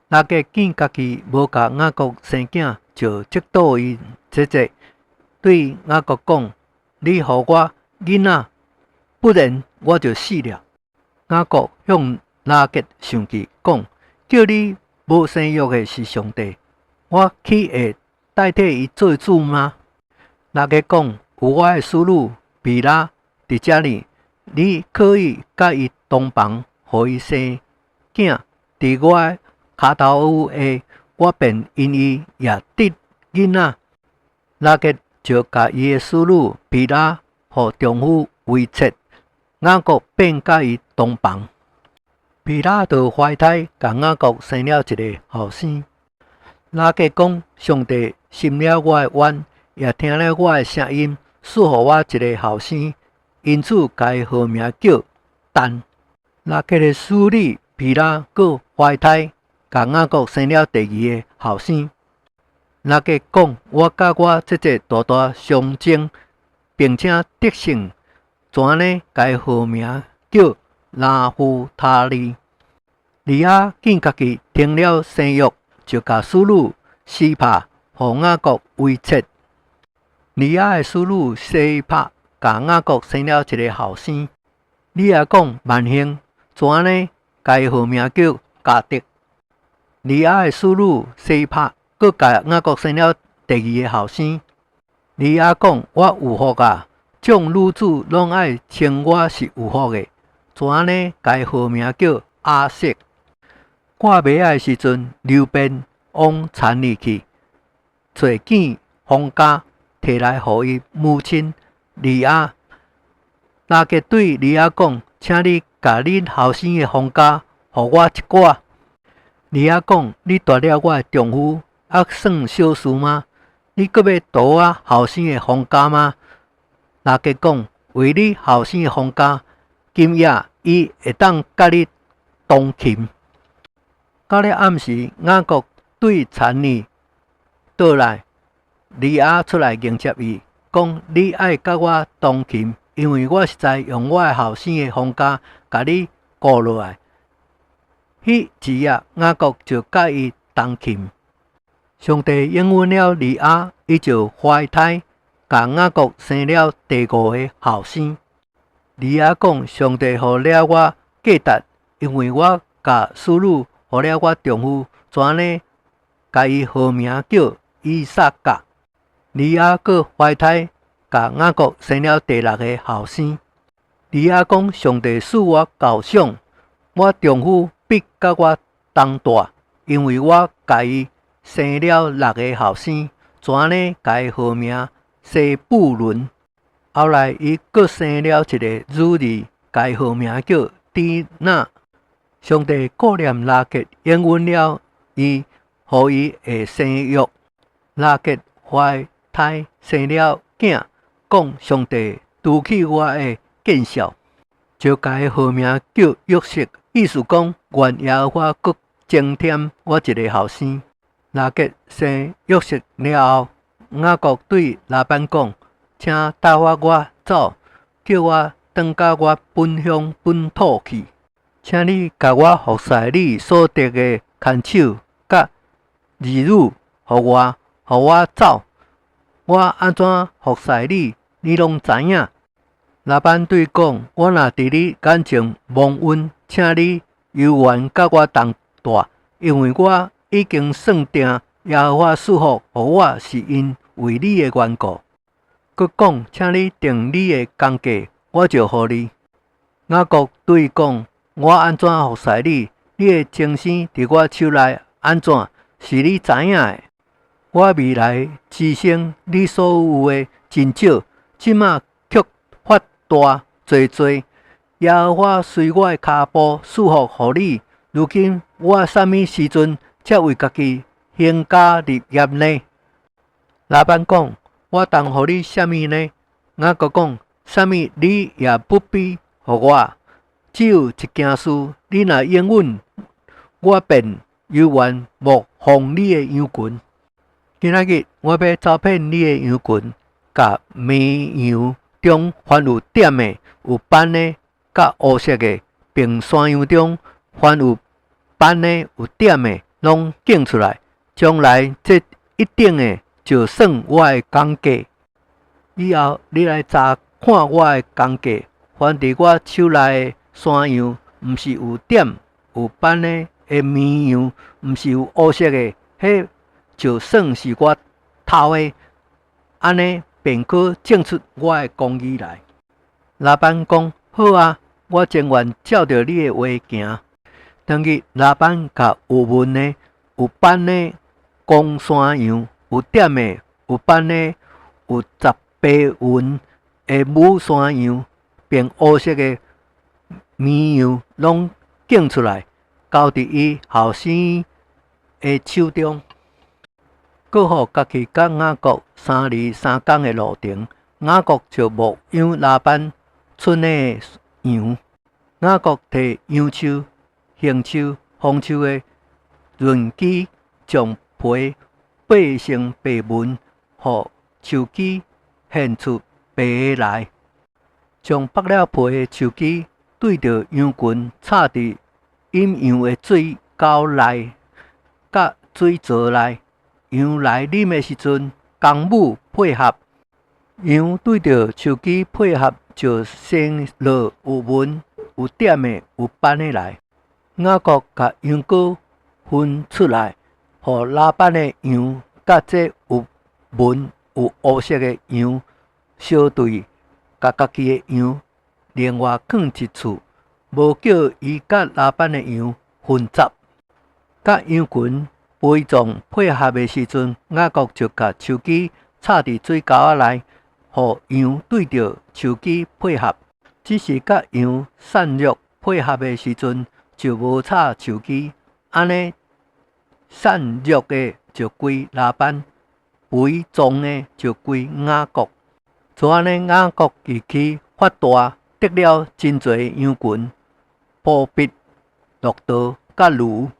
拉結見家己無共雅各生囝，就嫉妒伊姐姐，對雅各講：你予我囡仔，不然我就死了。雅各向拉結生氣，講：叫你無生育的是上帝，我豈會代替伊做主嗎？拉結講：有我的使女毗拉佇遮爾，你可以佮伊同房，予伊生囝。佇我的跤頭下，我便因伊也得囡仔。拉結就共伊的使女毗拉予丈夫為妾，雅各便佮伊同房。毗拉就懷胎，共雅各生了一个後生。拉結講：上帝審了我的冤，也聽了我的聲音，賜予我一个後生，因此共伊號名叫但。拉結的使女毗拉閣懷胎，共雅各生了第二个後生。拉結講：我佮我姐姐大大相爭，並且得勝，怎按呢，共伊號名叫拿弗他利。利亞見家己停了生育，就共使女悉帕予雅各為妾。利亞的使女悉帕共雅各生了一个後生。利亞講萬幸，怎按呢，共伊號名叫迦得。利亞的使女悉帕閣共雅各生了第二个後生。利亞講：我有福啊！眾女子攏愛稱我是有福的。怎按呢，共伊號名叫亞設。割麥仔的時陣，流便往田裡去，揣見方茄，提來予伊母親利亞。拉結對利亞講：請你共恁後生的方茄予我一寡。利亞講：你奪了我的丈夫，猶算小事嗎？你閣欲奪我後生的方茄嗎？拉結講：為你後生的方茄，今夜伊會當佮你同寢。到了暗時，雅各對田裡倒來，利亞出來迎接伊，講：你愛佮我同寢，因為我實在用我的後生的方茄共你僱落來。彼一夜，雅各就佮伊同寢。上帝應允了利亞，伊就懷胎，共雅各生了第五个後生。利亞講：上帝予了我價值，因為我共使女予了我丈夫，怎按呢，共伊號名叫以薩迦。利亞閣懷胎，共雅各生了第六个後生。利亞講：上帝賜我厚賞，我丈夫必佮我同蹛，因為我共伊生了六个後生。怎按呢，共伊號名西布倫。後來伊閣生了一個女兒，共伊號名叫底拿。上帝顧念拉結，應允了伊，予伊會生育。拉結懷胎生了囝，講上帝除去我的見笑，就共伊號名叫約瑟，意思講願耶和華閣增添我一个後生。拉結生約瑟了後，雅各對拉班講：請打發我走，叫我轉到我本鄉本土去。請你共我服侍你所得的牽手佮兒女，予我，予我走。我按怎服侍你，你攏知影。拉班對伊講：我若佇你眼前蒙恩，請你猶原佮我同蹛，因為我已經算定耶和華賜福予我，是因為你的緣故。閣講，請你定你的工價，我就予你。雅各對伊講：我按怎服侍你？你的親生佇我手內按怎，是你知影的。我未來之生，你所有的真少，這馬卻發大濟濟。耶和華隨我的跤步賜福予你。如今我啥物時陣才為家己興家立業呢？拉班講：我當予你啥物呢？雅各講：啥物你也不必予我，只有一件事，你若應允，我便猶原牧放你的羊群。今仔日我欲走遍你的羊群，共綿羊中凡有點的、有斑的、佮烏色的，並山羊中凡有斑的、有點的，攏揀出來，將來這一等的就算我的工價。以後你來查看我的工價，凡佇我手內的山羊，毋是有點有斑的的綿羊，毋是有烏色的，彼就算是我偷的。按呢便可證出我的公義來。拉班講：好啊，我情願照著你的話行。當日拉班共有紋的、有斑的公山羊，有點的、有斑的、有18紋的母山羊，並烏色的綿羊，攏揀出來，交佇伊後生的手中。閣予家己佮雅各三日三工的路程，雅各就牧養拉班賰的羊。雅各提楊樹、杏樹、楓樹的綸枝，將皮掰成白紋，予樹枝現出白的來。將剝了皮的樹枝對著羊群插佇飲羊的水溝內，佮水槽內。羊來啉的時陣，公母配合，羊對著樹枝配合，就生落有紋、有點的、有斑的來。雅各共羊羔分出來，予拉班的羊佮這有紋、有烏色的羊相對，共家己的羊另外囥一處，無叫伊佮拉班的羊混雜。佮羊群肥壯配合的時陣，雅各就共樹枝插佇水溝仔內，予羊對著樹枝配合。只是佮羊瘦弱配合的時陣，就無插樹枝。按呢，瘦弱的就歸拉班，肥壯的就歸雅各。就按呢，雅各義氣發大，得了真濟羊群、僕婢、駱駝佮驢。